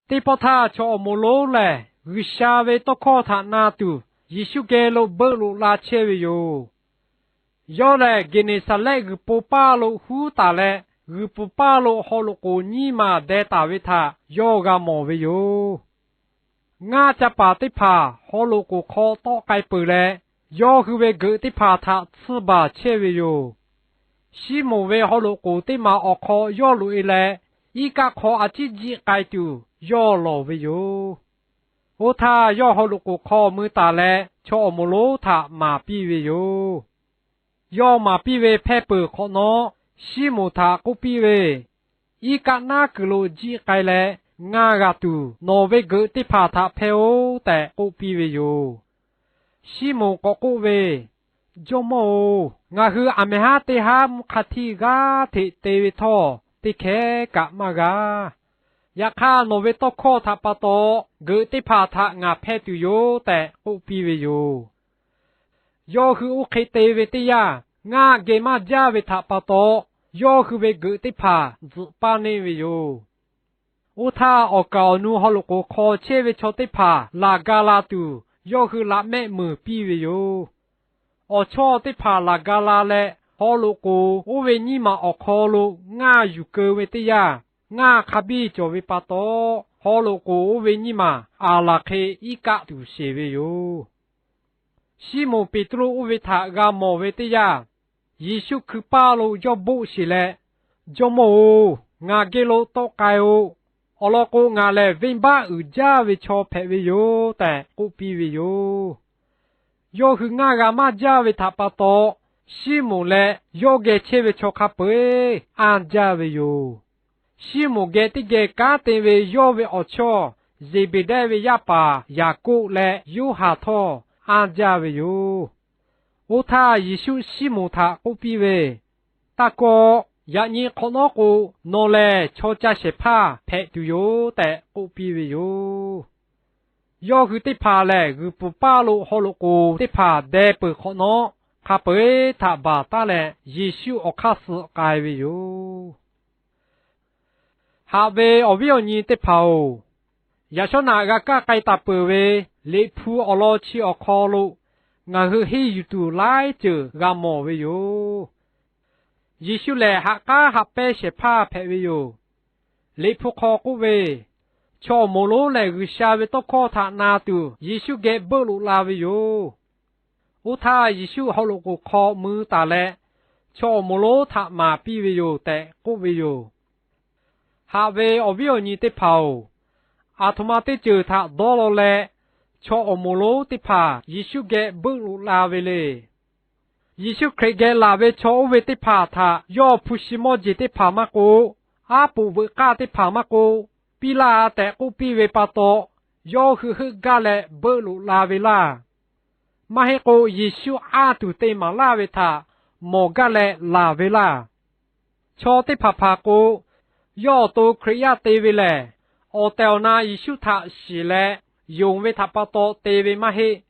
Teˇ pawˆ htaˇ, chaw awˬ moˍ lonˉ lehˬ G'uiˬsha ve tawˇ hkawˇ htaꞈ na tuˬ, Yeˍsuˆ geh lo beuˆ loꞈ la chehˇ ve yoˬ. Yawˇ lehˬ Geˍneˍsaˍrehˆ g'uiˬ po paˇ lo huˉ taˍ leh, g'uiˬ po paˇ lo haw loꞈ k'oˍ nyiˇ maˬ deh taˍ ve htaꞈ yawˇ g'a mawˬ ve yoˬ. Ngaˇ ca paˍ teˇ hpaˍ haw loꞈ k'oˍ hk'aw tawˆ k'ai peuˬ leh, yawˇ hui ve geuꞈ teˇ hpaˍ htaꞈ tsuhˇ baˬ chehˇ ve yoˬ. Siˉmonˍ ve haw loꞈ k'oˍ teˇ maˬ awˬ hk'aw yawˇ loꞈ e leh, iˉ kaˆ hk'aw a ciˉ jiˆ k'ai tuˬ yawˇ lawˬ ve yoˬ. Oˇ htaˇ, yawˇ haw loꞈ k'oˍ hk'aw mui taˍ leh, chaw awˬ moˍ lonˉ htaꞈ maˍ piˇ ve yoˬ. Yawˇ maˍ piˇ ve hpehˇ peuˬ hk'awꞈ nawˉ, Siˉmonˍ htaꞈ k'oˆ piˇ ve, Iˉ kaˆ naˉ kuiˬ lo jiˆ k'ai leh, ngaˇ g'a tuˬ nawˬ ve geuꞈ teˇ hpaˍ htaꞈ hpehˇ-oˆ tehꞈ k'oˆ piˇ ve yoˬ. Siˉmonˍ k'awꞈ k'oˆ ve, Jawˇmawˇ-oˬ, ngaˬ hui aˬ mehˍ haˉ teˇ haˉ mvuhˇ hk'a htiˇ g'aˇ hteꞈ te ve htawˇ, teˇ hkehˉ kaꞈ maˇ g'a. Yaꞈ hk'aˇ, nawˬ ve tawˇ hkawˇ htaꞈ pa taw geuꞈ teˇ hpaˍ htaꞈ ngaˬ hpehˇ tuˬ yoˬ tehꞈ k'oˆ piˇ ve yoˬ. Yawˇ hui oˇ hk'e te ve teˇ yanˇ, ngaˇ geh maˇ jaˇ ve htaꞈ pa taw, yawˇ hui ve geuꞈ teˇ hpaˍ tzuhꞈ paˇ neˇ ve yoˬ. Oˇ htaˇ, awˬ kaˍ awˬ nu haw loꞈ k'oˍ hk'aw chehˇ ve chaw teˇ hpaˍ laˬ ga la tuˬ, yawˇ hui laꞈ mehˆ meunˍ piˇ ve yoˬ. Awˬ chawˇ teˇ hpaˍ laˬ ga la leh, haw loꞈ k'oˍ oˇ ve nyiˇ maˬ awˬ hk'aw lo ngaˇ yuˬ keu ve teˇ yanˇ, ngaˇ hk'a biˇ cawˬ ve pa taw, haw loꞈ k'oˍ oˇ ve nyiˇ maˬ aˬ laˬ hk'e iˉ kaˆ tuˬ sheˍ ve yoˬ. Siˉmonˍ Peˍtruˆ oˇ ve htaꞈ g'a mawˬ ve teˇ yanˇ, Yeˍsuˆ hkui paˇ lo yawˇ boˆ sheˬ leh, Jawˇmawˇ-oˬ, ngaˬ geh lo tawˆ k'ai-o. Awˬ lawn k'o, ngaˬ lehˬ venˇbaˆ uiˍ jaˇ ve chaw hpehꞈ ve yoˬ tehꞈ k'oˆ piˇ ve yoˬ. Yawˇ hui ngaˇ g'a maˇ jaˇ ve htaꞈ pa taw, Siˉmonˍ leh yawˇ geh chehˇ ve chaw hk'a peu-eˬ anˇ jaˇ ve yoˬ. Siˉmonˍ geh teˇ geh kanˉ te ve yawˇ ve awˬ chawˇ Zeˍbeˍdehˇ ve yaˇ paˍ Yaˍkoˆ leh Yoˇhanˬ htawˇ anˇ jaˇ ve yoˬ. Oˇ htaˇ, Yeˍsuˆ Siˉmonˍ htaꞈ k'oˆ piˇ ve, Taˇ kawˆ. Yaꞈ nyi hk'awꞈ nawˉ k'o, nawˬ lehˬ chaw ca shehˍ hpaˇ hpehꞈ tuˬ yoˬ tehꞈ k'oˆ piˇ ve yoˬ. Yawˇ hui teˇ hpaˍ lehˬ, g'uiˬ pfuhˍ paˇ lo haw loꞈ k'oˍ teˇ hpaˍ deh peuˬ hk'awꞈ nawˉ, hk'a peu-eˬ htaꞈ baˬ taˉ leh Yeˍsuˆ awˬ hk'aˇ suh k'ai ve yoˬ. Haꞈ ve awˬ viˉ awˬ nyi teˇ hpaˍ-oˬ, yaꞈ shawˉ naꞈ g'a kaˇ k'ai taˍ peuˬ ve Liꞈ hpu awˬ lawn chi awˬ hk'aw lo ngaˬ hui henˇ yuˬ tuˬ laiˉ ceuˬ g'a mawˬ ve yoˬ. Yeˍsuˆ lehˬ, haꞈ k'aˉ haꞈ pehˇ shehˍ hpaˇ hpehꞈ ve yoˬ. Liꞈ hpu hk'aw k'oˆ ve, Chaw awˬ moˍ lonˉ lehˬ, G'uiˬsha ve tawˇ hkawˇ htaꞈ na tuˬ Yeˍsuˆ geh beuˆ loꞈ la ve yoˬ. Oˇ htaˇ, Yeˍsuˆ haw loꞈ k'oˍ hk'aw mui taˍ leh, chaw awˬ moˍ lonˉ htaꞈ maˍ piˇ ve yoˬ tehꞈ k'oˆ ve yoˬ. Haꞈ ve awˬ viˉ awˬ nyi teˇ hpaˍ-oˬ, aˬ htoꞈ ma teˇ ceuˬ htaꞈ dawˇ law leh, chaw awˬ moˍ lonˉ teˇ hpaˍ Yeˍsuˆ geh beuˆ loꞈ la ve le. Yeˍsuˆ Hkriꞈ geh laˬ ve chaw oˇ ve teˇ hpaˍ htaꞈ yawˇ hpu shi mawˇ jeˬ teˇ hpaˍ maˇ k'oˆ, aˉ poꞈ veuꞈ k'aˇ teˇ hpaˍ maˇ k'oˆ, piˇ laˇ tehꞈ k'oˆ piˇ ve pa taw, yawˇ hui heuˆ gaˇ leh beuˆ loꞈ la ve laˇ. Maˇ heˆ k'o, Yeˍsuˆ anˇ tuˬ te maˍ laˇ ve htaꞈ mawˬ gaˇ leh laˬ ve laˇ. Chaw teˇ hpaˍ hpaˍ k'o, yawˇ awˬ to Hkriꞈ yaˇ te ve lehˬ, awˬ tehˬ awˬ na Yeˍsuˆ htaꞈ shiˍ leh yonˍ ve htaꞈ pa taw te ve maˇ heˆ.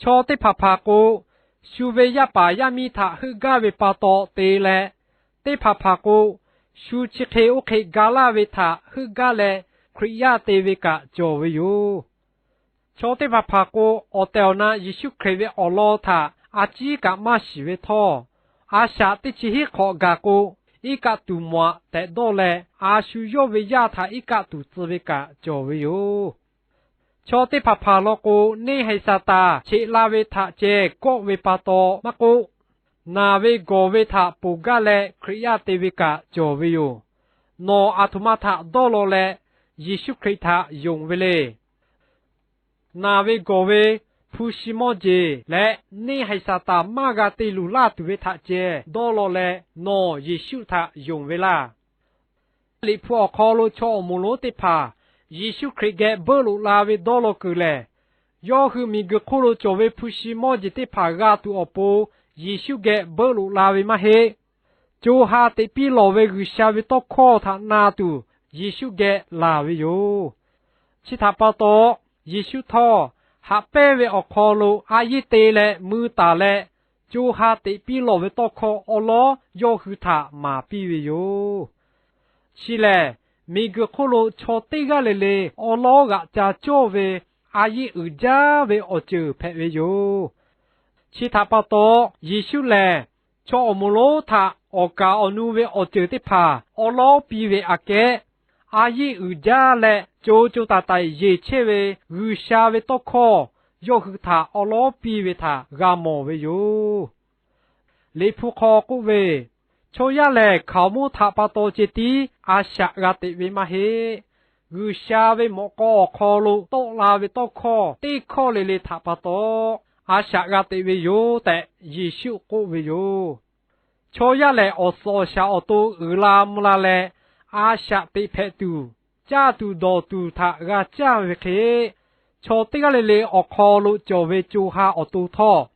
Chaw teˇ hpaˍ hpaˍ k'o, shu ve yaˇ paˍ yaˇ miˇ htaꞈ heuˆ gaˇ ve pa taw te leh, teˇ hpaˍ hpaˍ k'o, shu chi hk'e oˇ hk'e ga laˇ ve htaꞈ heuˆ gaˇ leh Hkriꞈ yaˇ te ve kaꞈ cawˬ ve yoˬ. Chaw teˇ hpaˍ hpaˍ k'o, awˬ tehˬ awˬ na Yeˍsuˆ Hkriꞈ ve awˬ lawn htaꞈ a ciˉ kaꞈ maˇ shiˍ ve htawˇ, a shaꞈ teˇ chi hiˉ hk'awꞈ gaˬ k'o, iˉ kaˆ tuˬ mawˬ-aꞈ tehꞈ dawˇ leh, a shu yawˇ ve yaˇ htaꞈ iˉ kaˆ tuˬ tcuh ve kaꞈ cawˬ ve yoˬ. Chaw teˇ hpaˍ hpaˍ lawn k'o, neˇ haiˬ Saˍtanˍ cheꞈ la ve htaꞈ ceh kawˆ ve pa taw maˇ k'oˆ, naˬ ve gawˬ ve htaꞈ ponˬ gaˇ leh Hkriꞈ yaˇ te ve kaꞈ cawˬ ve yoˬ. Nawˬ aˬ htoꞈ ma htaꞈ dawˇ law leh Yeˍsuˆ Hkriꞈ htaꞈ yonˍ ve le. Naˬ ve gawˬ ve, hpu shi mawˇ jeˬ leh neˇ haiˬ Saˍtanˍ maˇ g'a te luˬ laˇ tuˬ ve htaꞈ ceh dawˇ law leh nawˬ Yeˍsuˆ htaꞈ yonˍ ve laˇ. Liꞈ hpu awˬ hk'aw lo chaw awˬ moˍ lonˉ teˇ hpaˍ Yeˍsuˆ Hkriꞈ geh beuˆ loꞈ la ve dawˇ law kuiˬ lehˬ, yawˇ hui miˬguiˬ hk'oˆ lo cawˬ ve hpu shi mawˇ jeˬ teˇ hpaˍ g'a tuˬ awˬ pon Yeˍsuˆ geh beuˆ loꞈ la ve maˇ heˆ. Co ha teꞈ piˇ lawˬ ve G'uiˬsha ve tawˇ hkawˇ htaꞈ na tuˬ Yeˍsuˆ geh laˬ ve yoˬ. Chi htaꞈ pa taw, Yeˍsuˆ htawˇ, haꞈ pehnˇ ve awˬ hk'aw lo a yeˇ te leh mui taˍ leh, co ha teꞈ piˇ lawˬ ve tawˇ hkawˇ awˉ lawˉ yawˇ hui htaꞈ maˍ piˇ ve yoˬ. Chi lehˬ, miˬguiˬ hk'oˆ lo chaw teˇ g'aˇ le le awˉ lawˉ g'aꞈ ca cawˇ ve a yeˆ uiˍ jaˇ ve awˬ ceuˬ hpehꞈ ve yoˬ. Chi htaꞈ pa taw, Yeˍsuˆ lehˬ chaw awˬ moˍ lonˉ htaꞈ awˬ kaˍ awˬ nu ve awˬ ceuˬ teˇ hpaˍ awˉ lawˉ piˇ ve aꞈ kehˉ, a yeˆ uiˍ jaˇ leh co co taiˍ taiˍ yeˬ chehˇ ve G'uiˬsha ve tawˇ hkawˇ yawˇ hui htaꞈ awˉ lawˉ piˇ ve htaꞈ g'a mawˬ ve yoˬ. Liꞈ hpu hk'aw k'oˆ ve, Chaw yaˇ lehˬ hkaoˍmonˇ htaꞈ pa taw ceh tiˉ a shaꞈ g'a teꞈ ve maˇ heˆ. G'uiˬsha ve mawꞈ k'aw awˬ hk'aw lo tawˆ la ve tawˇ hkawˇ teˇ hkawˇ le le htaꞈ pa taw, a shaꞈ g'a teꞈ ve yoˬ tehꞈ Yeˍsuˆ k'oˆ ve yoˬ. Chaw yaˇ lehˬ, awˬ suhˍ awˬ shaˍ awˬ to uiˍ la mvuh la leh, a shaꞈ teꞈ hpehꞈ tuˬ, caˇ tuˬ dawˬ tuˬ htaꞈ g'a caˇ ve hk'e, chaw teˇ g'aˇ le le awˬ hk'aw lo cawˬ ve co ha awˬ to htawˇ,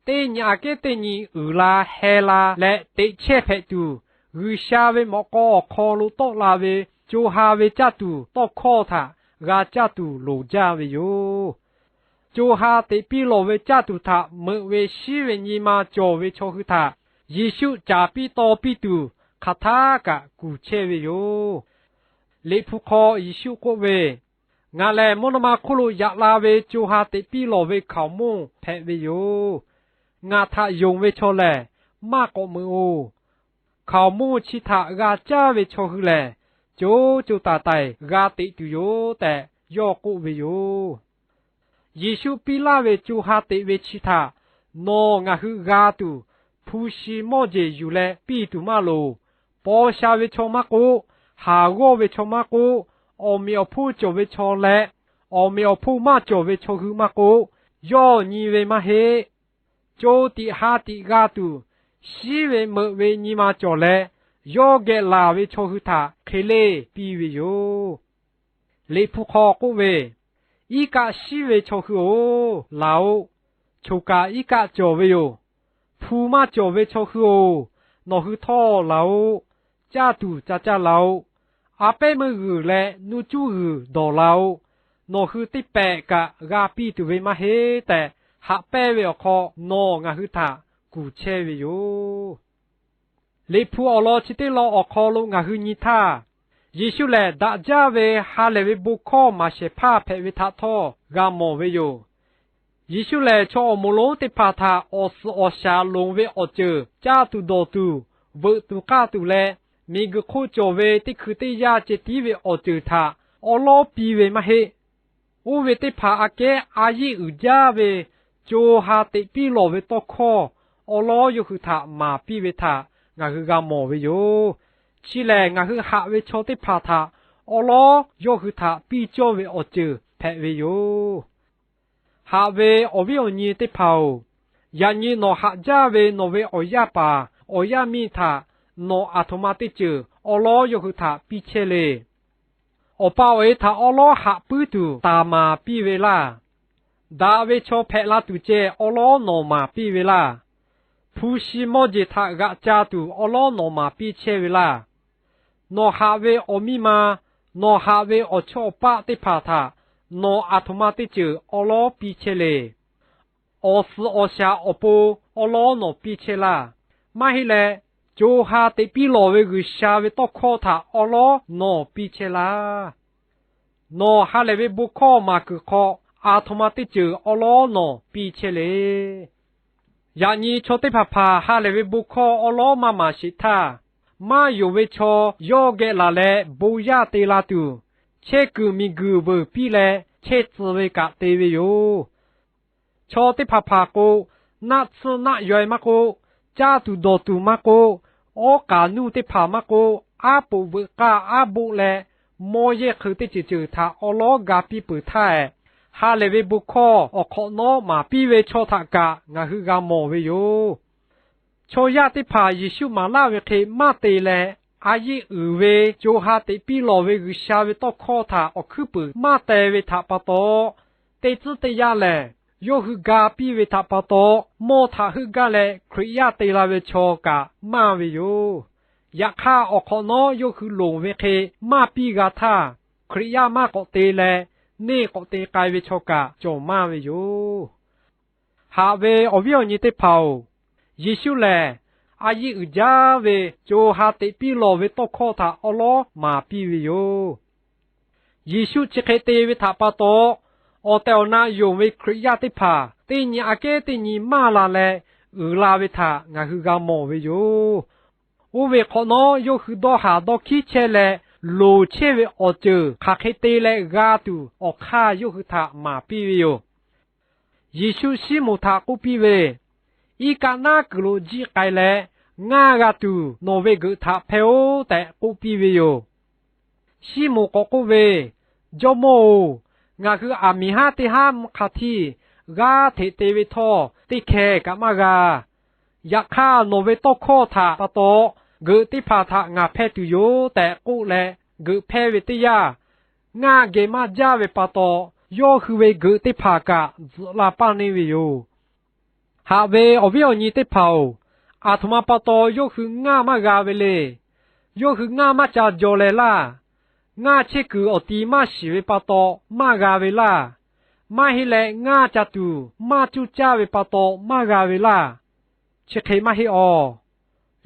teˇ nyi aꞈ kehˉ teˇ nyi uiˍ la heh la leh teꞈ chehˇ hpehꞈ tuˬ, G'uiˬsha ve mawꞈ k'aw awˬ hk'aw lo tawˆ la ve co ha ve caˇ tuˬ tawˇ hkawˇ htaꞈ g'a caˇ tuˬ loˍ jaˇ ve yoˬ. Co ha teꞈ piˇ lawˬ ve caˇ tuˬ htaꞈ meuꞈ ve shiˉ ve nyi ma cawˬ ve chaw hui htaꞈ Yeˍsuˆ caˍ piˇ taw piˇ tuˬ, hk'aˬ htaˇ kaꞈ kuˬ chehˇ ve yoˬ. Liꞈ hpu hk'aw Yeˍsuˆ k'oˆ ve, Ngaˬ lehˬ mvuhˇ naw ma hk'oˆ lo yaꞈ la ve co ha teꞈ piˇ lawˬ ve hkaoˍmonˇ hpehꞈ ve yoˬ. Ngaˬ htaꞈ yonˍ ve chaw lehˬ, maˇ k'awꞈ meuꞈ-oˬ. Hkaoˍmonˇ chi htaꞈ g'a caˇ ve chaw hui lehˬ, co co taiˍ taiˍ g'a teꞈ tuˬ yoˬ tehꞈ yawˇ k'oˆ ve yoˬ. Yeˍsuˆ piˇ laˇ ve co ha teꞈ ve chi htaꞈ nawˬ ngaˬ hui g'a tuˬ, hpu shi mawˇ jeˬ yuˬ leh piˇ tuˬ maˇ loˍ. Paw sha ve chaw maˇ k'oˆ, haˍ g'awˇ ve chaw maˇ k'oˆ, awˬ meꞈ awˬ hponˇ cawˬ ve chaw leh awˬ meꞈ awˬ hponˇ maˇ cawˬ ve chaw hui maˇ k'oˆ, yawˇ nyi ve maˇ heˆ. Co tiꞈ ha tiꞈ g'a tuˬ, shiˉ ve meuꞈ ve nyi ma cawˬ leh, yawˇ geh laˬ ve chaw hui htaꞈ hk'e leˇ piˇ ve yoˬ. Liꞈ hpu hk'aw k'oˆ ve, Iˉ kaˆ shiˉ ve chaw hui-oˬ, laˬ-oꞈ. Choˬ kaˬ iˉ kaˆ cawˬ ve yoˬ. Hpu maˇ cawˬ ve chaw hui-oˬ, nawˬ hui htawˇ laˬ-oꞈ. Caˇ tuˬ ca caˇ la-oꞈ. A pehˉ meuˇ g'uiˬ leh nuˇ cuˉ g'uiˬ dawˬ la-oꞈ. Nawˬ hui teˇ pehˍ kaꞈ g'a piˇ tuˬ ve maˇ heˆ tehꞈ, haꞈ pehnˇ ve awˬ hk'aw nawˬ ngaˬ hui htaꞈ kuˬ chehˇ ve yoˬ. Liꞈ hpu awˬ lawn chi teˇ lawn awˬ hk'aw lo ngaˬ hui nyi htaˇ, Yeˍsuˆ lehˬ daꞈ jaˇ ve ha lehˬ ve bon hkawˇ maˍ shehˍ hpaˇ hpehꞈ ve htaꞈ htawˇ g'a mawˬ ve yoˬ. Yeˍsuˆ lehˬ, chaw awˬ moˍ lonˉ teˇ hpaˍ htaꞈ awˬ suhˍ awˬ shaˍ loˍ ve awˬ ceuˬ caˇ tuˬ dawˬ tuˬ, veuꞈ tuˬ k'aˇ tuˬ leh, miˬguiˬ hk'oˆ cawˬ ve teˇ hkui teˇ yanˇ ceh tiˉ ve awˬ ceuˬ htaꞈ awˉ lawˉ piˇ ve maˇ heˆ. Oˇ ve teˇ hpaˍ aꞈ kehˉ a yeˆ uiˍ jaˇ ve co ha teꞈ piˇ lawˬ ve tawˇ hkawˇ awˉ lawˉ yawˇ hui htaꞈ maˍ piˇ ve htaꞈ ngaˬ hui g'a mawˬ ve yoˬ. Chi lehˬ, ngaˬ hui haꞈ ve chaw teˇ hpaˍ htaꞈ awˉ lawˉ yawˇ hui htaꞈ piˇ cawˇ ve awˬ ceuˬ hpehꞈ ve yoˬ. Haꞈ ve awˬ viˉ awˬ nyi teˇ hpaˍ-oˬ, yaꞈ nyi nawˬ haꞈ jaˇ ve nawˬ ve awˬ yaˇ paˍ awˬ yaˇ miˇ htaꞈ nawˬ aˬ htoꞈ ma teˇ ceuˬ awˉ lawˉ yawˇ hui htaꞈ piˇ chehˇ le. Awˬ pa awˬ e htaꞈ awˉ lawˉ haꞈ puiˉ tuˬ taˍ maˍ piˇ ve laˇ. Daꞈ ve chaw hpehꞈ la tuˬ ceh awˉ lawˉ nawˬ maˍ piˇ ve laˇ. Hpu shi mawˇ jeˬ htaꞈ g'aꞈ ca tuˬ awˉ lawˉ nawˬ maˍ piˇ chehˇ ve laˇ. Nawˬ haꞈ ve awˬ miˇ ma, nawˬ haꞈ ve awˬ chawˇ awˬ paˆ teˇ hpaˍ htaꞈ nawˬ aˬ htoꞈ ma teˇ ceuˬ awˉ lawˉ piˇ chehˇ le. Awˬ suhˍ awˬ shaˍ awˬ pon awˉ lawˉ nawˬ piˇ chehˇ laˇ. Maˇ heˆ leh, co ha teꞈ piˇ lawˬ ve G'uiˬsha ve tawˇ hkawˇ htaꞈ awˉ lawˉ nawˬ piˇ chehˇ laˇ. Nawˬ ha lehˬ ve bon hkawˇ maˍ kuiˬ hk'aw, aˬ htoꞈ ma teˇ ceuˬ awˉ lawˉ nawˬ piˇ chehˇ le. Yaꞈ nyi chaw teˇ hpaˍ hpaˍ ha lehˬ ve bon hkawˇ awˉ lawˉ maˇ maˍ sheˍ htaˇ, maˇ yonˍ ve chaw yawˇ geh laˬ leh bon yaˇ te la tuˬ, chehˇ kuiˬ miˬguiˬ veuˬ piˇ leh chehˇ tcuh ve kaꞈ te ve yoˬ. Chaw teˇ hpaˍ hpaˍ k'o, naˆ tsuhˇ naˆ yaw-e maˇ k'oˆ, caˇ tuˬ dawˬ tuˬ maˇ k'oˆ, awˉ k'aˍ nuˇ teˇ hpaˍ maˇ k'oˆ, aˉ poꞈ veuꞈ k'aˇ aˉ boˆ leh, mawˇ yehˇ hk'eun teˇ ceuˬ ceuˬ htaꞈ awˉ lawˉ ga piˇ peuˬ htaˇ, ha lehˬ ve bon hkawˇ awˬ hk'awꞈ nawˉ maˍ piˇ ve chaw htaꞈ kaꞈ ngaˬ hui g'a mawˬ ve yoˬ. Chaw yaˇ teˇ hpaˍ Yeˍsuˆ maˍ laˇ ve hk'e maˇ te leh, a yeˆ uiˍ ve co ha teꞈ piˇ lawˬ ve G'uiˬsha ve tawˇ hkawˇ htaꞈ awˬ hkuiˉ puiˍ maˇ teh ve htaꞈ pa taw, teˇ tcuhˉ teˇ yanˇ lehˬ, yawˇ hui ga piˇ ve htaꞈ pa taw, mawˇ htaꞈ heuˆ gaˇ leh Hkriꞈ yaˇ te la ve chaw kaꞈ maˇ ve yoˬ. Yaꞈ hk'aˇ, awˬ hk'awꞈ nawˉ yawˇ hui loˍ ve hk'e maˇ piˇ g'a htaˇ, Hkriꞈ yaˇ maˇ k'awꞈ te leh, neˇ k'awꞈ te k'ai ve chaw kaꞈ cawˬ maˇ ve yoˬ. Haꞈ ve awˬ viˉ awˬ nyi teˇ hpaˍ-oˬ, Yeˍsuˆ lehˬ, a yiˇ uiˍ jaˇ ve co ha teꞈ piˇ lawˬ ve tawˇ hkawˇ htaꞈ awˉ lawˉ maˍ piˇ ve yoˬ. Yeˍsuˆ chi hk'e te ve htaꞈ pa taw, awˬ tehˬ awˬ na yonˍ ve Hkriꞈ yaˇ teˇ hpaˍ teˇ nyi aꞈ kehˉ teˇ nyi maˇ la leh uiˍ la ve htaꞈ ngaˬ hui g'a mawˬ ve yoˬ. Oˇ ve hk'awꞈ nawˉ, yawˇ hui dawˇ haˍ dawˇ hkiˉ chehˇ leh, loˍ chehˇ ve awˬ ceuˬ hk'aˬ hk'e te leh g'a tuˬ, awˬ hk'aˇ yawˇ hui htaꞈ maˍ piˇ ve yoˬ. Yeˍsuˆ Siˉmonˍ htaꞈ k'oˆ piˇ ve, Iˉ kaˆ naˉ kuiˬ lo jiˆ k'ai leh, ngaˇ g'a tuˬ nawˬ ve geuꞈ htaꞈ hpehˇ-oˆ tehꞈ k'oˆ piˇ ve yoˬ. Siˉmonˍ k'awꞈ k'oˆ ve, Jawˇmawˇ-oˬ, ngaˬ hui aˬ miˍ haˉ teˇ haˉ mvuhˇ hk'a htiˇ g'aˇ hteꞈ te ve htawˇ, teˇ hkeh kaꞈ maˇ g'a. Yaꞈ hk'aˇ, nawˬ ve tawˇ hkawˇ htaꞈ pa taw geuꞈ teˇ hpaˍ htaꞈ ngaˬ hpehˇ tuˬ yoˬ tehꞈ k'oˆ leh, geuꞈ hpehˇ ve teˇ yanˇ, ngaˇ geh maˇ jaˇ ve pa taw, yawˇ hui ve geuꞈ teˇ hpaˍ kaꞈ tzuhꞈ la paˇ neˇ ve yoˬ. Haꞈ ve awˬ viˉ awˬ nyi teˇ hpaˍ-oˬ, aˬ htoꞈ ma pa taw yawˇ hui ngaˇ maˇ g'a ve le. Yawˇ hui ngaˇ maˇ ca jaw leh laˇ. Ngaˇ chehˇ kuiˬ awˬ ti maˇ shiˍ ve pa taw maˇ g'a ve laˇ. Maˇ heˆ leh ngaˇ ca tuˬ maˇ cuˇ caˇ ve pa taw maˇ g'a ve laˇ. Chi hk'e maˇ heˆ awˬ.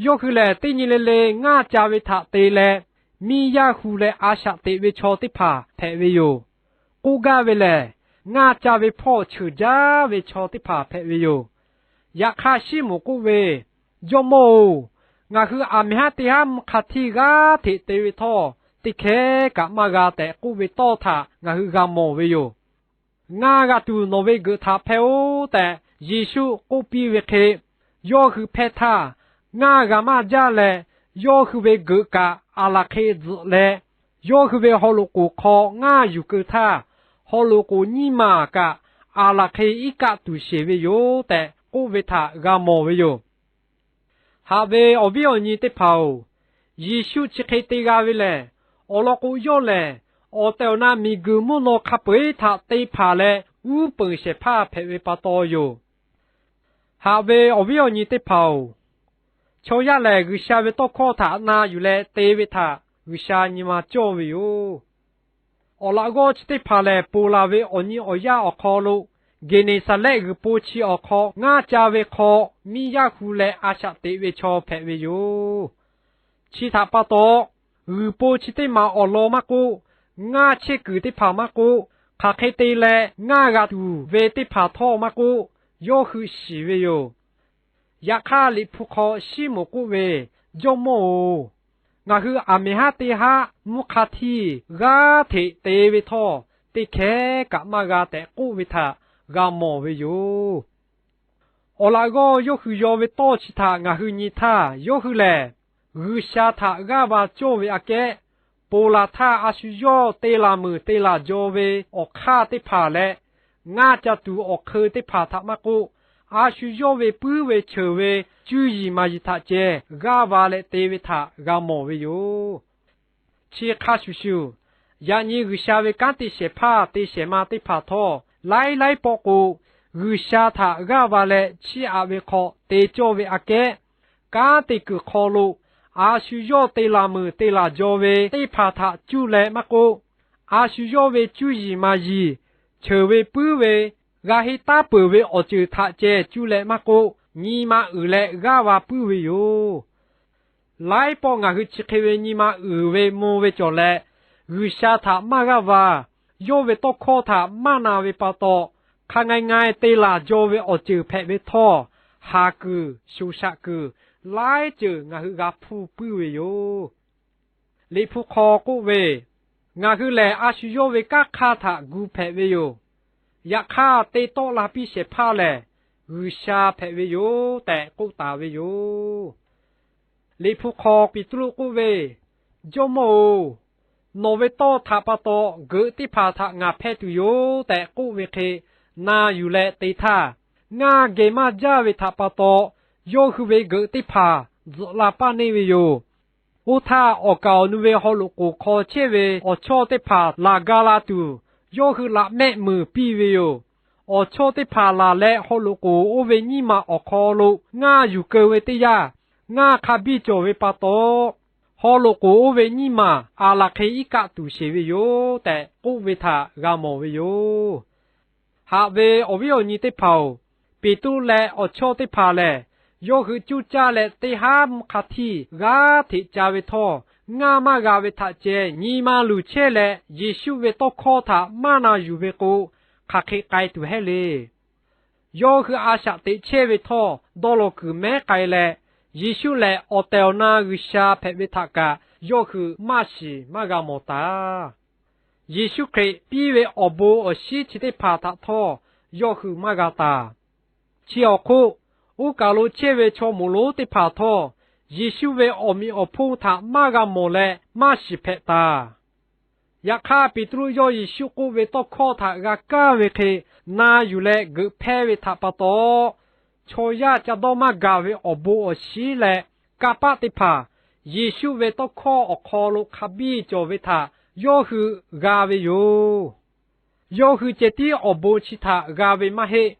Yawˇ hui lehˬ, teˇ nyi le le ngaˇ ca ve htaꞈ te leh, miˇ yaˇ hu leh a shaꞈ teꞈ ve chaw teˇ hpaˍ hpehꞈ ve yoˬ. K'oˆ gaˇ ve lehˬ, ngaˇ ca ve hpawˇ cheuˬ jaˇ ve chaw teˇ hpaˍ hpehꞈ ve yoˬ. Yaꞈ hk'aˇ, Siˉmonˍ k'oˆ ve, Jawˇmawˇ-oˬ, ngaˬ hui aˬ miˍ haˉ teˇ haˉ mvuhˇ hk'a htiˇ g'aˇ hteꞈ te ve htawˇ, teˇ hkeh kaꞈ maˇ g'a tehꞈ k'oˆ ve tawˇ htaꞈ ngaˬ hui g'a mawˬ ve yoˬ. Ngaˇ g'a tuˬ nawˬ ve geuꞈ htaꞈ hpehˇ-oˆ tehꞈ Yeˍsuˆ k'oˆ piˇ ve hk'e, yawˇ hui hpehˇ htaˇ, ngaˇ g'a maˇ jaˇ leh, yawˇ hui ve geuꞈ kaꞈ aˬ laˬ hk'e tzuhꞈ leh, yawˇ hui ve haw loꞈ k'oˍ hk'aw ngaˇ yuˬ keu htaˇ, haw loꞈ k'oˍ nyiˇ maˬ kaꞈ aˬ laˬ hk'e iˉ kaˆ tuˬ sheˍ ve yoˬ tehꞈ k'oˆ ve htaꞈ g'a mawˬ ve yoˬ. Haꞈ ve awˬ viˉ awˬ nyi teˇ hpaˍ-oˬ, Yeˍsuˆ chi hk'e te g'a ve lehˬ, awˬ lawn k'o, yawˇ lehˬ awˬ tehˬ awˬ na miˬguiˬ mvuhˇ naw hk'a peu-eˬ htaꞈ te hpanˍ leh uˉ peunˍ shehˍ hpaˇ hpehꞈ ve pa taw yoˬ. Haꞈ ve awˬ viˉ awˬ nyi teˇ hpaˍ-oˬ, chaw yaˇ lehˬ G'uiˬsha ve tawˇ hkawˇ htaꞈ na yuˬ leh te ve htaꞈ G'uiˬsha nyi ma cawˇ ve yoˬ. Awˬ laꞈ g'awˇ chi teˇ hpaˍ lehˬ, ponˬ laˬ ve awˬ nyi awˬ yaˇ awˬ hk'aw lo Geˍneˍsaˍrehˆ g'uiˬ po chi awˬ hk'aw ngaˇ ca ve hk'aw miˇ yaˇ hu leh a shaꞈ teꞈ ve chaw hpehꞈ ve yoˬ. Chi htaꞈ pa taw, g'uiˬ po chi teˇ maˬ awˬ lawn maˇ k'oˆ, ngaˇ chehˇ kuiˬ teˇ hpaˍ maˇ k'oˆ, hk'aˬ hk'e te leh ngaˇ g'a tuˬ ve teˇ hpaˍ htawˇ maˇ k'oˆ, yawˇ hui shiˍ ve yoˬ. Yaꞈ hk'aˇ, Liꞈ hpu hk'aw Siˉmonˍ k'oˆ ve, Jawˇmawˇ-oˬ, ngaˬ hui aˬ miˍ haˉ teˇ haˉ mvuhˇ hk'a htiˇ g'aˇ hteꞈ te ve htawˇ, teˇ hkeh kaꞈ maˇ g'a tehꞈ k'oˆ ve htaꞈ g'a mawˬ ve yoˬ. Awˬ laꞈ g'awˇ yawˇ hui yaw ve tawˇ chi htaꞈ ngaˬ hui nyi htaˇ, yawˇ hui lehˬ G'uiˬsha htaꞈ g'aˇ va cawˇ ve aꞈ kehˉ, ponˬ laˬ htaˇ a shu yawˇ te laˬ meuˍ te laˬ jaw ve awˬ hk'aˇ teˇ hpaˍ leh, ngaˇ ca tuˬ awˬ hk'eun teˇ hpaˍ htaꞈ maˇ k'oˆ, a shu yawˇ ve puiˉ ve cheuˬ ve cuˇ yiˍ maˍ yiˍ htaꞈ ceh g'aˇ va leh te ve htaꞈ g'a mawˬ ve yoˬ. Chi hk'a shuˍ shuˍ, yaꞈ nyi G'uiˬsha ve kanˉ te shehˍ hpaˇ te shehˍ ma teˇ hpaˍ htawˇ, laiˉ laiˉ pawˆ k'o G'uiˬsha htaꞈ g'aˇ va leh chiˇ aꞈ ve hk'aw te cawˇ ve aꞈ kehˉ, kanˉ te kuiˬ hk'aw lo a shu yawˇ te laˬ meuˍ te laˬ jaw ve teˇ hpaˍ htaꞈ cuˇ leh maˇ k'oˆ, a shu yawˇ ve cuˇ yiˍ maˍ yiˍ, cheuˬ ve puiˉ ve, g'a henˇ taˉ peuˬ ve awˬ ceuˬ htaꞈ ceh cuˇ leh maˇ k'oˆ, nyi ma uiˍ leh g'aˇ va puiˉ ve yoˬ. Laiˉ pawˆ ngaˬ hui chi hk'e ve nyi ma uiˍ ve mvuh ve cawˬ leh, G'uiˬsha htaꞈ maˇ g'aˇ va, yawˇ ve tawˇ hkawˇ htaꞈ maˇ na ve pa taw, hk'a nga nga te laˬ jaw ve awˬ ceuˬ hpehꞈ ve htawˇ, haˍ kuiˬ, shoˍ shaꞈ kuiˬ, laiˉ ceuˬ ngaˬ hui g'a hpuˇ puiˉ ve yoˬ. Liꞈ hpu hk'aw k'oˆ ve, Ngaˬ hui lehˬ a shu yawˇ ve kanˉ hk'aˇ htaꞈ gu hpehꞈ ve yoˬ. Yaꞈ hk'aˇ, te tawˆ la piˇ shehˍ hpaˇ lehˬ G'uiˬsha hpehꞈ ve yoˬ tehꞈ k'oˆ taˍ ve yoˬ. Liꞈ hpu hk'aw Peˍtruˆ k'oˆ ve, Jawˇmawˇ-oˬ, nawˬ ve tawˇ htaꞈ pa taw geuꞈ teˇ hpaˍ htaꞈ ngaˬ hpehˇ tuˬ yoˬ tehꞈ k'oˆ ve hk'e na yuˬ leh te htaˇ, ngaˇ geh maˇ jaˇ ve htaꞈ pa taw yawˇ hui ve geuꞈ teˇ hpaˍ tzuhꞈ la paˇ neˇ ve yoˬ. Oˇ htaˇ, awˬ kaˍ awˬ nu ve haw loꞈ k'oˍ hk'aw chehˇ ve awˬ chawˇ teˇ hpaˍ laˬ ga la tuˬ, yawˇ hui laꞈ mehˆ muiˬ piˇ ve yoˬ. Awˬ chawˇ teˇ hpaˍ laˬ leh haw loꞈ k'oˍ oˇ ve nyiˇ maˬ awˬ hk'aw lo ngaˇ yuˬ keu ve teˇ yanˇ, ngaˇ hk'a biˇ cawˬ ve pa taw, haw loꞈ k'oˍ oˇ ve nyiˇ maˬ aˬ laˬ hk'e iˉ kaˆ tuˬ sheˍ ve yoˬ tehꞈ k'oˆ ve htaꞈ g'a mawˬ ve yoˬ. Haꞈ ve awˬ viˉ awˬ nyi teˇ hpaˍ-oˬ, Peˍtruˆ leh awˬ chawˇ teˇ hpaˍ lehˬ, Yawˇ hui cuˇ caˇ leh teˇ haˉ mvuhˇ hk'a htiˇ g'aˇ hteꞈ ca ve htawˇ, ngaˇ maˇ g'a ve htaꞈ ceh nyi ma luˬ chehˇ leh, Yeˍsuˆ ve tawˇ hkawˇ htaꞈ maˇ na yuˬ ve k'o, hk'aˬ hk'e k'ai tuˬ hehˉ le. Yawˇ hui a shaꞈ teꞈ chehˇ ve htawˇ, dawˇ law kuiˬ mehˉ k'ai leh, Yeˍsuˆ lehˬ awˬ tehˬ awˬ na G'uiˬsha hpehꞈ ve htaꞈ kaꞈ yawˇ hui maˇ shiˍ maˇ g'a mawˬ taˍ. Yeˍsuˆ Hkriꞈ piˇ ve awˬ bon awˬ shinˉ chi teˇ hpaˍ htaꞈ htawˇ yawˇ hui maˇ g'a taˍ. Chi awˬ hk'oˆ, oˇ kaˬ lo chehˇ ve chaw moˍ lonˉ teˇ hpaˍ htawˇ, Yeˍsuˆ ve awˬ meꞈ awˬ hponˇ htaꞈ maˇ g'a mawˬ leh maˇ shiˍ hpehꞈ taˍ. Yaꞈ hk'aˇ, Peˍtruˆ yawˇ Yeˍsuˆ k'oˆ ve tawˇ hkawˇ htaꞈ g'a kaˇ ve hk'e na yuˬ leh geuꞈ hpehˇ ve htaꞈ pa taw, chaw yaˇ ca dawˇ maˇ gaˬ ve awˬ bon awˬ shinˉ leh kanˇ paˆ teˇ hpaˍ Yeˍsuˆ ve tawˇ hkawˇ awˬ hk'aw lo hk'a biˇ cawˬ ve htaꞈ yawˇ hui g'a ve yoˬ. Yawˇ hui ceh tiˉ awˬ bon chi htaꞈ g'a ve maˇ heˆ.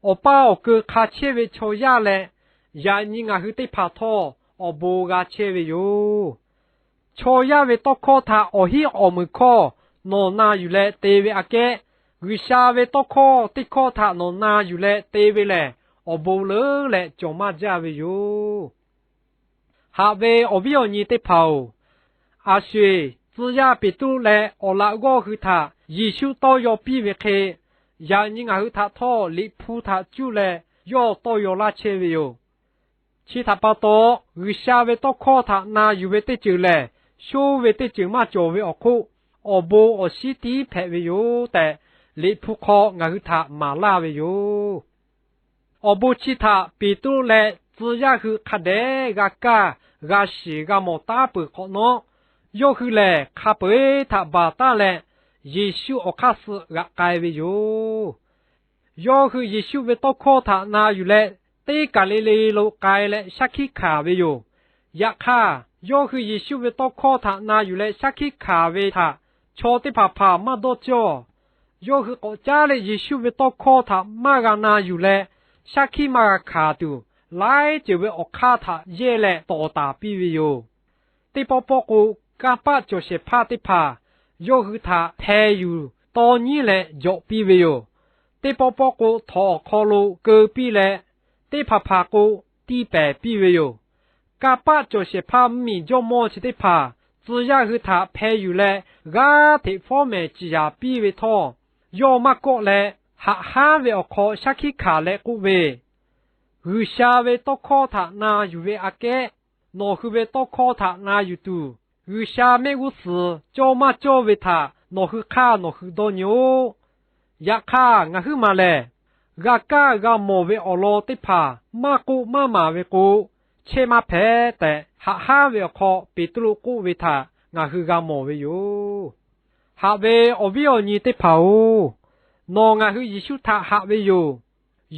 Awˬ paˇ awˬ keu hk'a chehˇ ve chaw yaˇ leh, yaꞈ nyi ngaˬ hui teˇ hpaˍ htawˇ awˬ bon g'a chehˇ ve yoˬ. Chaw yaˇ ve tawˇ hkawˇ htaꞈ awˬ hinˉ awˬ meunˍ hkawˇ nawˬ na yuˬ leh te ve aꞈ kehˉ, G'uiˬsha ve tawˇ hkawˇ teˇ hkawˇ htaꞈ nawˬ na yuˬ leh te ve lehˬ, awˬ bon leuˉ leh cawˬ maˇ jaˇ ve yoˬ. Haꞈ ve awˬ viˉ awˬ nyi teˇ hpaˍ-oˬ, a sho-eˬ tcuh yaˇ Peˍtruˆ leh awˬ laꞈ g'awˇ hui htaꞈ Yeˍsuˆ tawˇ yaw piˇ ve hk'e, yaꞈ nyi ngaˬ hui htaꞈ htawˇ Liꞈ hpu htaꞈ cuˇ leh yawˇ tawˇ yaw laˇ chehˇ ve yoˬ. Chi htaꞈ pa taw, G'uiˬsha ve tawˇ hkawˇ htaꞈ na yuˬ ve teˇ ceuˬ lehˬ, shonˇ ve teˇ ceuˬ maˇ cawˬ ve awˬ hk'oˆ, awˬ bon awˬ shinˉ tiˉ hpehꞈ ve yoˬ tehꞈ, Liꞈ hpu hk'aw ngaˬ hui htaꞈ maˍ laˇ ve yoˬ. Awˬ bon chi htaꞈ Peˍtruˆ leh tcuh yaˇ hui hk'a dehꞈ g'a kaˇ, g'a shiˍ g'a mawˬ taˉ peuˬ hk'awꞈ nawˉ, yawˇ hui lehˬ hk'a peu-eˬ htaꞈ baˬ taˉ leh, Yeˍsuˆ awˬ hk'aˇ suh g'aꞈ k'ai ve yoˬ. Yawˇ hui Yeˍsuˆ ve tawˇ hkawˇ htaꞈ na yuˬ leh, teˇ kaˬ le le lo k'ai leh shaˉ hkiˆ hkanˍ ve yoˬ. Yaꞈ hk'aˇ, yawˇ hui Yeˍsuˆ ve tawˇ hkawˇ htaꞈ na yuˬ leh shaˉ hkiˆ hkanˍ ve htaꞈ chaw teˇ hpaˍ hpaˍ maˇ dawˇ cawˇ. Yawˇ hui k'awꞈ caˉ leh Yeˍsuˆ ve tawˇ hkawˇ htaꞈ maˇ g'a na yuˬ leh, shaˉ hkiˆ maˇ g'a hkanˍ tuˬ, laiˉ ceuˬ ve awˬ hk'aˇ htaꞈ yehˇ leh tawˍ taˍ piˇ ve yoˬ. Teˇ pawˆ pawˆ k'o, kanˇ paˆ cawˬ shehˍ hpaˇ teˇ hpaˍ yawˇ hui htaꞈ hpeh yuˬ tawˇ nyiˉ leh jawꞈ piˇ ve yoˬ. Teˇ pawˆ pawˆ k'o, htawnˍ awˬ hk'aw lo keu piˇ leh, teˇ hpaˍ hpaˍ k'o, tiˇ pehˍ piˇ ve yoˬ. Kanˇ paˆ cawˬ shehˍ hpaˇ mvuhˇmiˬ jawˇmawˇ chi teˇ hpaˍ tcuh yaˇ hui htaꞈ hpeh yuˬ leh g'aˇ hteꞈ fawˉ mehˍ ciˍ yanˍ piˇ ve htawˇ, yawˇ maˇ kawˆ leh, haꞈ haˉ ve awˬ hk'aw shaˉ hkiˆ hkanˍ leh k'oˆ ve, G'uiˬsha ve tawˇ hkawˇ htaꞈ na yuˬ ve aꞈ kehˉ, nawˬ hui ve tawˇ hkawˇ htaꞈ na yuˬ tuˬ, G'uiˬsha mehˆ g'uˇ suhˍ cawˇ maˇ cawˇ ve htaꞈ nawˬ hui hk'aˇ nawˬ hui dawˇ nyi-oˆ. Yaꞈ hk'aˇ, ngaˬ huiˉ maˬ lehˬ, g'a kaˇ g'a mawˬ ve awˬ lawn teˇ hpaˍ maˇ k'oˆ maˇ maˍ ve k'o, chehˇ maˇ hpehꞈ tehꞈ, haꞈ haˉ ve awˬ hk'aw Peˍtruˆ k'oˆ ve htaꞈ ngaˬ hui g'a mawˬ ve yoˬ. Haꞈ ve awˬ viˉ awˬ nyi teˇ hpaˍ-oˬ, nawˬ ngaˬ hui Yeˍsuˆ htaꞈ haꞈ ve yoˬ,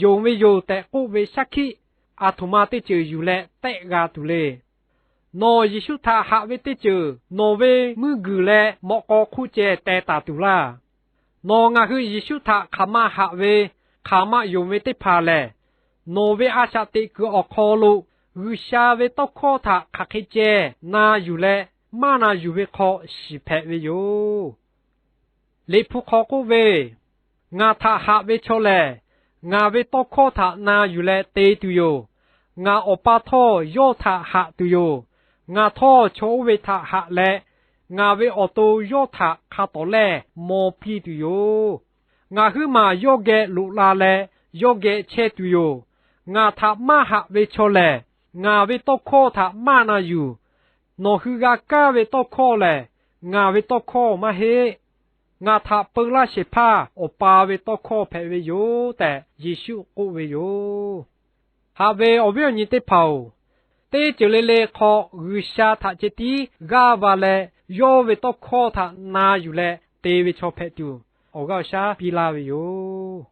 yonˍ ve yoˬ tehꞈ k'oˆ ve shaˉ hkiˆ aˬ htoꞈ ma teˇ ceuˬ yuˬ leh tehˆ g'a tuˬ le. Nawˬ Yeˍsuˆ htaꞈ haꞈ ve teˇ ceuˬ nawˬ ve meuˇ guiˬ leh mawꞈ k'aw hk'oˆ ceh teh taˍ tuˬ laˇ. Nawˬ ngaˬ hui Yeˍsuˆ htaꞈ hk'aˬ ma haꞈ ve, hk'aˬ ma yonˍ ve teˇ hpaˍ lehˬ, nawˬ ve a shaꞈ teꞈ kuiˬ awˬ hk'aw lo G'uiˬsha ve tawˇ hkawˇ htaꞈ hk'aˬ hk'e ceh na yuˬ leh maˇ na yuˬ ve hk'aw shiˍ hpehꞈ ve yoˬ. Liꞈ hpu hk'aw k'oˆ ve, Ngaˬ htaꞈ haꞈ ve chaw lehˬ, ngaˬ ve tawˇ hkawˇ htaꞈ na yuˬ leh te tuˬ yoˬ. Ngaˬ Awˬ pa htawˇ yawˇ htaꞈ haꞈ tuˬ yoˬ. Ngaˬ htawˇ chaw oˇ ve htaꞈ haꞈ leh, ngaˬ ve awˬ to yawˇ htaꞈ hk'a tawˍ lehˇ maw piˇ tuˬ yoˬ. Ngaˬ huiˉ maˬ yawˇ geh loꞈ la leh, yawˇ geh chehˇ tuˬ yoˬ. Ngaˬ htaꞈ maˇ haꞈ ve chaw lehˬ, ngaˬ ve tawˇ hkawˇ htaꞈ maˇ na yuˬ. Nawˬ hui g'a kaˇ ve tawˇ hkawˇ lehˬ, ngaˬ ve tawˇ hkawˇ maˇ heˆ. Ngaˬ htaꞈ peu laˇ shehˍ hpaˇ Awˬ pa ve tawˇ hkawˇ hpehꞈ ve yoˬ tehꞈ Yeˍsuˆ k'oˆ ve yoˬ. Haꞈ ve awˬ viˉ awˬ nyi teˇ hpaˍ-oˬ, teˇ ceuˬ le le hk'aw G'uiˬsha htaꞈ ceh tiˉ g'aˇ va leh, yawˇ ve tawˇ hkawˇ htaꞈ na yuˬ leh te ve chaw hpehꞈ tuˬ, awˬ g'aˇ awˬ shaˉ piˇ laˇ ve yoˬ.